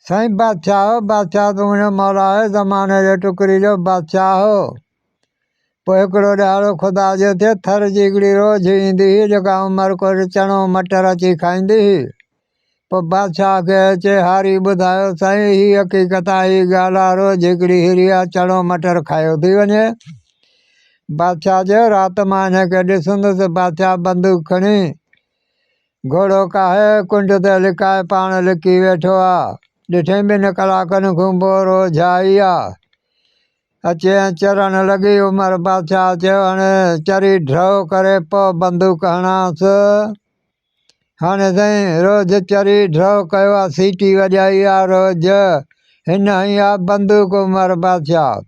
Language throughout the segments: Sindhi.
سائين بادشاهه بادشاهه تون منهنجو مولا آهي زماني جي ٽڪري جو بادشاهه هو. پوء هڪڙو ڏهاڙو خدا جو ٿيو، ٿر جي هڪڙي روجهه ايندي هئي، جيڪا عمرڪوٽ چڻو مٽر اچي کائيندي هئي. پوء بادشاهه کي اچي هاري ٻڌايو، سائين هي حقيقت آهي، هي ڳالهه آهي، روجهه هڪڙي هيري آهي، چڻو مٽر کايو ٿي وڃي. بادشاهه چيو، رات مان انهيء کي ڏسندس. بادشاهه بندوق کڻي گهوڙو ڪاهي ڪنڊ تي لڪائي پاڻ لڪي ويٺو آ. ڏٺئين ٻن ڪلاڪن کان پوء روجهه آئي آ. اچي ۽ چرڻ لڳي. عمر بادشاهه چيو، هاڻي چري ڍؤ ڪري پوء بندوق هڻانس. هاڻي سائين روجهه چري ڍؤ ڪيو آ، سيٽي وڄائي آ روجهه. هن هنئي آ بندوق عمر بادشاهه.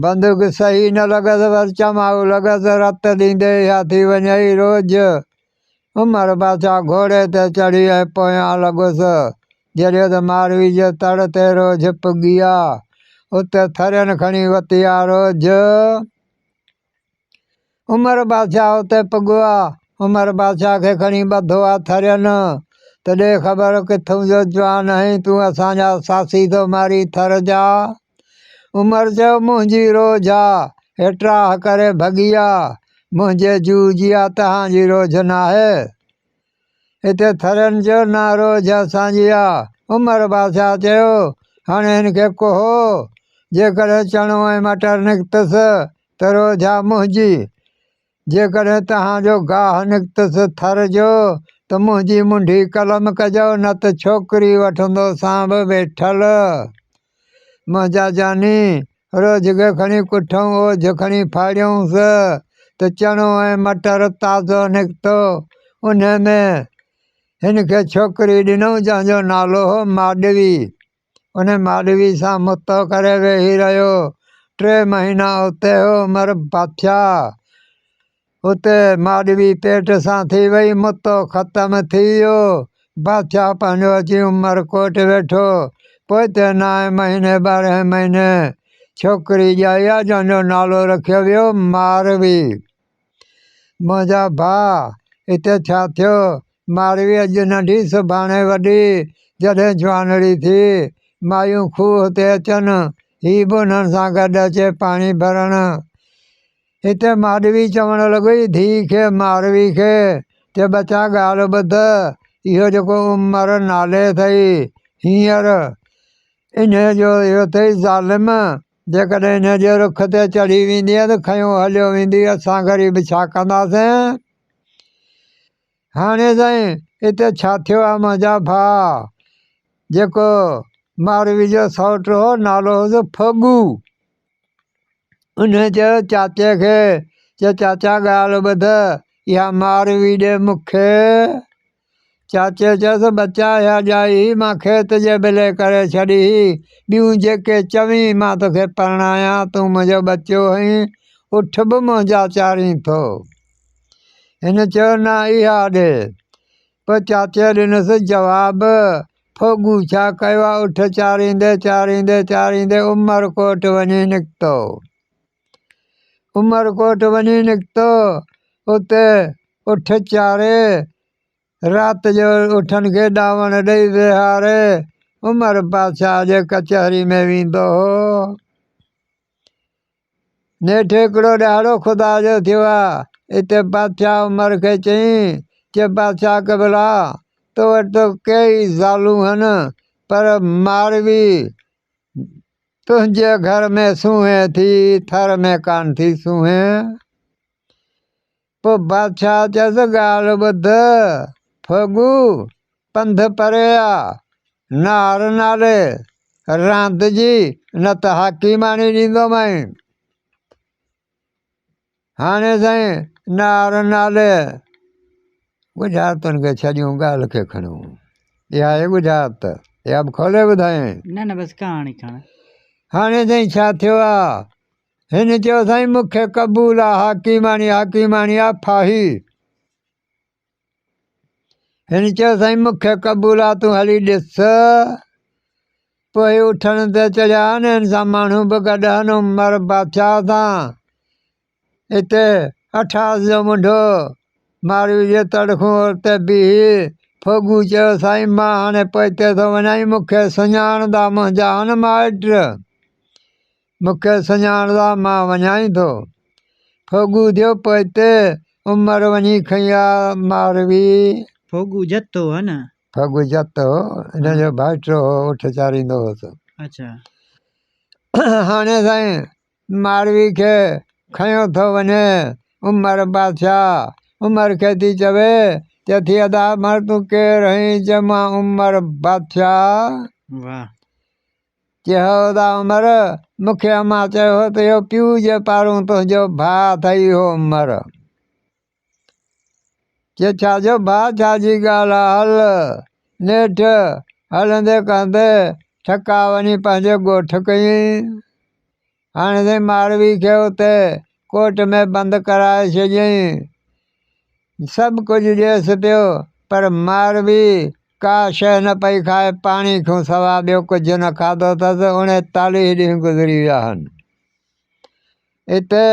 بندوق صحيح نه لڳس پر چماهو لڳس، رت ڏيندي اها ٿي وڃئي روجهه. عمر بادشاهه گهوڙي تي چڙهي ۽ پويان لڳس. جڏهن ته ماروي جي تڙ تي روجهه پڳي آ، اتي ٿرين کڻي وتي آ روجهه. عمر بادشاهه اتي پڳو آ. عمر بادشاهه کي کڻي ٻڌو آ ٿرين ته ڏي خبر ڪٿئون جو جوان آهين تون اسان جا ساسي ٿو مارين ٿر جا. عمر چيو منهنجي روجهه آ، هي ٽاهه ڪري ڀڳي آ، منهنجي جوء جي آ تهان جي روجهه ناهي. هتي ٿرين چيو نه روجهه اسان جي آ. عمر بادشاهه چيو هاڻي هن کي ڪهو، جيڪڏهن چڻو ۽ مٽر نڪتس ته روجهه منهنجي، جيڪڏهن توهان جو گاهه نڪتس ٿر جو ته منهنجي منڍي قلم ڪجو نه ته ڇوڪري وٺندوسان به ويٺل. منهنجا جاني، روجهه کي کڻي ڪٺئون اوجهه کڻي ڦاڙيونس ته چڻو ۽ مٽر تازو نڪتو. انهي ۾ هن کي ڇوڪري ڏنئون جنهن جو نالو هو ماڏوي. ان ماڏوي سان متو ڪري ويهي رهيو. ٽي مهينا اتي هو عمر بادشاهه. اتي ماڏوي پيٽ سان ٿي وئي، متو ختم ٿي ويو. بادشاهه پنهنجو اچي عمرڪوٽ ويٺو. پوئتي نائين مهيني ٻارهين مهيني ڇوڪري ڄائي آ، جنهن جو نالو رکيو ويو ماروي. منهنجا ڀاء، اتي ڇا ٿيو؟ ماروي اڄ ننڍي سڀاڻي وڏي، جڏهن جوانڙي ٿي، مايون کوهه تي اچن، هي به انهن سان گڏ اچي پاڻي ڀرڻ. هتي ماڏوي چوڻ لڳي ڌيء کي ماروي کي چي ٻچا ڳالهه ٻڌ، اهو جيڪو عمر نالي اٿئي هينئر، انهيء جو اهو اٿئي ظالم، جيڪڏهن انهيء جي رخ تي چڙهي ويندينء ته کنيو هليو ويندي، اسان غريب ڇا ڪنداسين؟ هاڻي سائين هتي ڇا ٿيو آهي منهنجا ڀاء، جيڪو ماروي جو سئوٽ هو، نالو هوس ڦڳو. انهيء چيو چاچي کي، چي چاچا ڳالهه ٻڌ، اها ماروي ڏي مون کي. چاچي چيس، ٻچا اها ڄائي هئي، مان کيت جي بلي ڪري ڇڏي هئي، ٻيون جيڪي چوين مان توکي پرڻايان، تون منهنجو ٻچو هئين، اٺ به منهنجا چارين ٿو. هن چيو، نه اها ڏي. پوء چاچي ڏنس جواب، ڦوڳو ڇا ڪيو آ، اٺ چاريندي چاريندي چاريندي عمرڪوٽ وڃي نڪتو. عمرڪوٽ وڃي نڪتو، اتي اٺ چاري، رات جو اٺن کي ڏاوڻ ڏئي ويهاري، عمر بادشاهه جي ڪچهري ۾ ويندو هو. نيٺ هڪڙو ڏهاڙو خدا جو ٿيو آ، اتي بادشاهه عمر کي چيائين، چي بادشاهه قبلا! تو وٽ ته ڪيئي زالون هن، پر ماروي تنهنجي گهر ۾ سونهين ٿي، ٿر ۾ ڪانه ٿي سونهين. پوء بادشاهه چيس، ڳالهه ٻڌ، ڦڳو، پنڌ پري آ، نار نالي راند جي، نه ته هاڪي ماڻي ڏيندومانء. هاڻي سائين نار نالي ڳجهارتن کي ڇڏيون ڳالهه کي کڻون. اها آهي ڳجهارت، اها به کولي ٻڌايائين. نه نه بس ڪهاڻي کڻ. هاڻي سائين ڇا ٿيو آ؟ هن چيو سائين مون کي قبول آ حاڪيماڻي حاڪيماڻي آ ڦاهي. هن چيو سائين مون کي قبول آ تون هلي ڏس. پوء هي اٺن تي چڙهيا آهن هن سان ماڻهو به گڏ آهن عمر بادشاهه سان. اتي اٺاس جو منڍو ماروي جي تڙ کان اورتي بيهي ڦوڳو چيو، سائين مان هاڻي پوئتي ٿو وڃان، مون کي سڃاڻندا منهنجا آهن مائٽ، مون کي سڃاڻندا مان وڃان ئي ٿو. ڦوڳو ٿيو پوئتي، عمر وڃي کنئي آ ماروي. ڦوڳو جت هو ها نه؟ ڦوڳو جت هو، هن جو ڀائٽو هو، اٺ چاريندو هوس. اڇا. هاڻي سائين ماروي کي کنيو ٿو وڃي عمر بادشاهه. عمر کي ٿي چوي، چئي ٿي ادا عمر تون ڪير آهين؟ چي مان عمر بادشاهه. واهه. چي هو ادا عمر، مون کي امان چيو هو ته اهو پيء جي پارون تنهنجو ڀاء اٿئي اهو عمر. چي ڇا جو ڀاء ڇا جي ڳالهه آ، هل. نيٺ هلندي ڪهندي ٺڪا وڃي پنهنجي ڳوٺ ڪيائين. هاڻي سائين ماروي کي اتي ڪوٽ ۾ بند ڪرائي ڇڏيائين. سڀ ڪجهه ڏيس پيو پر ماروي ڪا شيء نه پئي کائي، پاڻي کان سوا ٻيو ڪجهه نه کاڌو اٿس. 39 ڏينهن گذري ويا آهن. اتي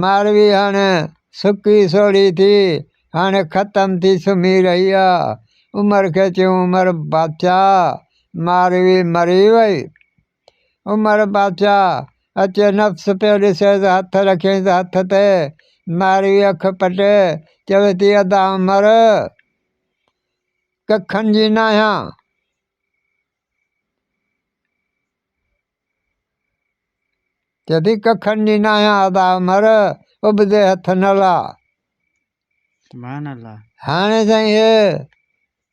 ماروي هاڻي سڪي سوڙهي ٿي، هاڻي ختم ٿي سمهي رهي آ. عمر کي چيائون عمر بادشاهه ماروي مري وئي. عمر بادشاهه اچي نفس پيو ڏسيس، هٿ رکيائينس هٿ تي، ماروي اک پٽي چوي ٿي ادا عمر ڪکن جي ناهيان. چئي ٿي ڪکن جي ناهيان ادا عمر ابدي هٿ نه لا. سبحان الله. هاڻي سائين هي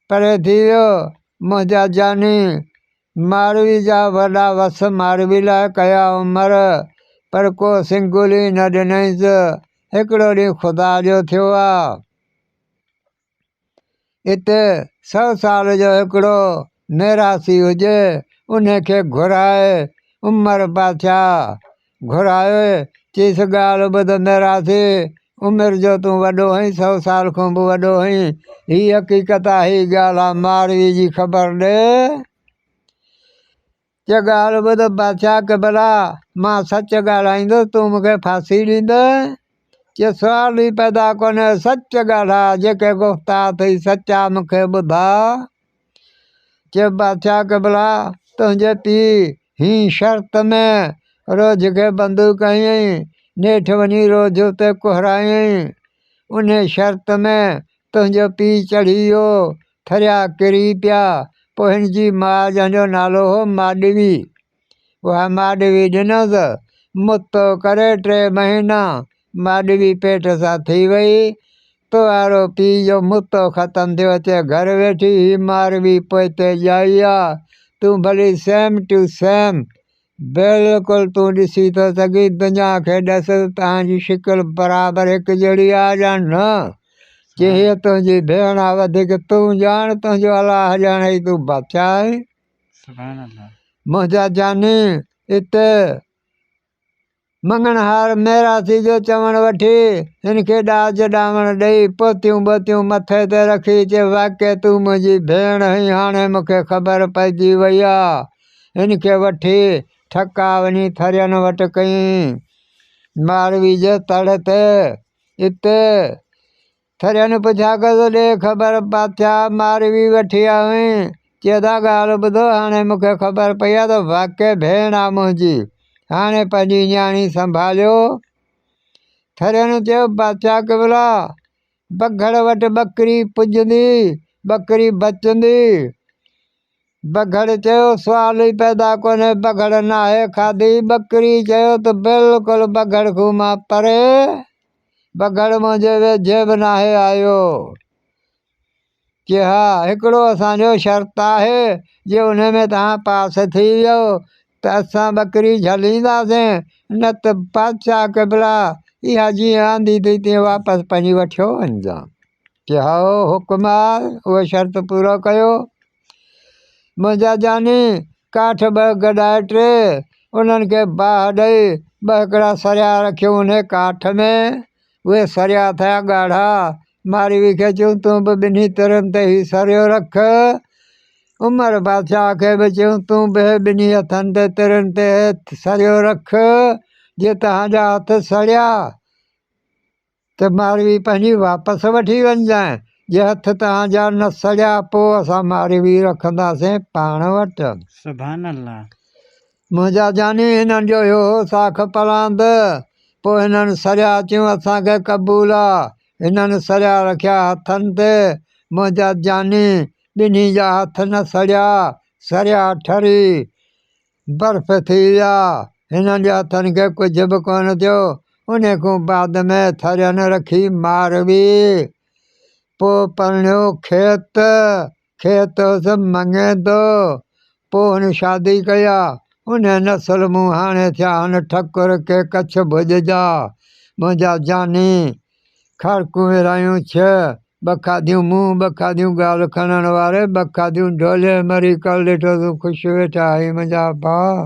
پري ٿي ويو منهنجا جاني ماروي جا وڏا وس ماروي لاء ڪيا عمر پر ڪو سنگل ئي نه ڏنائينس. هڪڙو ڏينهن خدا جو ٿيو آ. اتي سئو سال جو هڪڙو ميراثي هجي، انهي کي گهرائي عمر بادشاهه گهرائي چيس ڳالهه ٻڌ ميراثي، عمر جو تون وڏو آهين، سئو سال کان به وڏو آهين، هي حقيقت آهي، هي ڳالهه آ، ماروي جي خبر ڏي. چي ڳالهه ٻڌ بادشاهه قبلا، مان سچ ڳالهائيندس، تون مون کي ڦاسي ڏيندين؟ چي سوال ئي پيدا ڪونهي، سچ ڳالهاء، جيڪي گفتا اٿئي سچا مون کي ٻڌاء. چي بادشاهه قبلا، تنهنجي پيء هين شرط ۾ روجهه کي بندوق هنئي، نيٺ وڃي روجهه اتي ڪهرايائين. انهي شرط ۾ تنهنجو پيء چڙهي ويو، ٿريا ڪري پيا. پوء هن جي ماء جنهن جو نالو هو ماڏوي، اها ماڏوي ڏنس. متو ڪري 3 مهينا ماڏوي پيٽ سان ٿي وئي. تو وارو پيء جو متو ختم ٿيو اچي گهر ويٺي هي ماروي پوئتي ڄائي آ. تون ڀلي سيم ٽو سيم بلڪل تون ڏسي ٿو سگهين، دنيا کي ڏس ته توهان جي شڪل برابر هڪ جهڙي آ يا نه. چي هيء تنهنجي ڀيڻ آ، وڌيڪ تون ڄاڻ، تنهنجو الله ڄاڻي، تون بادشاهه آهين. سبحان الله. منهنجا جاني اتي مڱڻهار ميراثي جو چوڻ وٺي هن کي ڏاج ڏانوڻ ڏئي پوتيون ٻوتيون مٿي تي رکي چي واقعي تون منهنجي ڀيڻ آهين، هاڻي مون کي خبر پئجي وئي آ. هن کي وٺي ٺڪا وڃي ٿرين وٽ ڪيائين. ماروي جي تڙ تي اتي ٿرين پڇا ڪيس، ڏي خبر بادشاهه ماروي وٺي آيو آهين؟ چي ادا ڳالهه ٻڌو، هاڻي مون کي خبر پئي آهي ته واقعي ڀيڻ آ منهنجي، هاڻي پنهنجي نياڻي سنڀاليو. ٿرين چيو، بادشاهه قبلا، بگهڙ وٽ ٻڪري پڄندي، ٻڪري بچندي. بگهڙ چيو، سوال ئي پيدا ڪونهي، بگهڙ ناهي کاڌي. ٻڪري چيو ته بلڪل بگهڙ کان مان پري، بگهڙ منهنجي ويجهي به ناهي آيو. چي ها، هڪڙو اسان جو شرط آهي، جي ان ۾ توهان پاس ٿي ويو ته اسان ٻڪري جهلينداسين، نه ته بادشاهه قبلا اها جيئن آندي اٿئي تيئن واپس پنهنجي وٺيو وڃجان. چي هائو حڪم آ، اهو شرط پورو ڪيو. منهنجا جاني، ڪاٺ ٻه گڏائي ٽي، انهن کي باهه ڏئي ٻه هڪڙا سريا رکيون انهي ڪاٺ ۾، اهي سريا ٿيا ڳاڙها. ماروي کي چيون تون به ٻنهي ترن تي هي سريو رک. عمر بادشاهه کي به چيون تون به ٻنهي هٿن تي ترن تي سريو رک، جي توهان جا هٿ سڙيا ته ماروي پنهنجي واپس وٺي وڃجانء، جي هٿ توهان جا نه سڙيا پوء اسان ماروي رکنداسين پاڻ وٽ. سبحان الله. منهنجا جاني هنن جو اهو هو ساک پلاند. پوء هنن سريا چيون اسان کي قبول آ. هنن سريا رکيا هٿن تي. منهنجا جاني ٻنهي جا هٿ نه سڙيا. سريا ٺري برف ٿي ويا. هنن جي هٿن کي ڪجهه به ڪونه ٿيو. انهي کان بعد ۾ ٿرين رکي ماروي. پوء پرڻيو کيت. کيت هوس مڱيندو. پوء هن شادي ڪئي آ. انهي نسل مون هاڻي ٿيا هن ٺڪر ڪي ڪڇ ڀڄ جا. منهنجا جاني کارڪون ورهايون ڇهه، ٻه کاڌيون مون، ٻه کاڌيون ڳالهه کڻڻ واري، ٻه کاڌيون ڍولي مري ڪل ڏٺو تون خوش ويٺا آهين منهنجا ڀاء.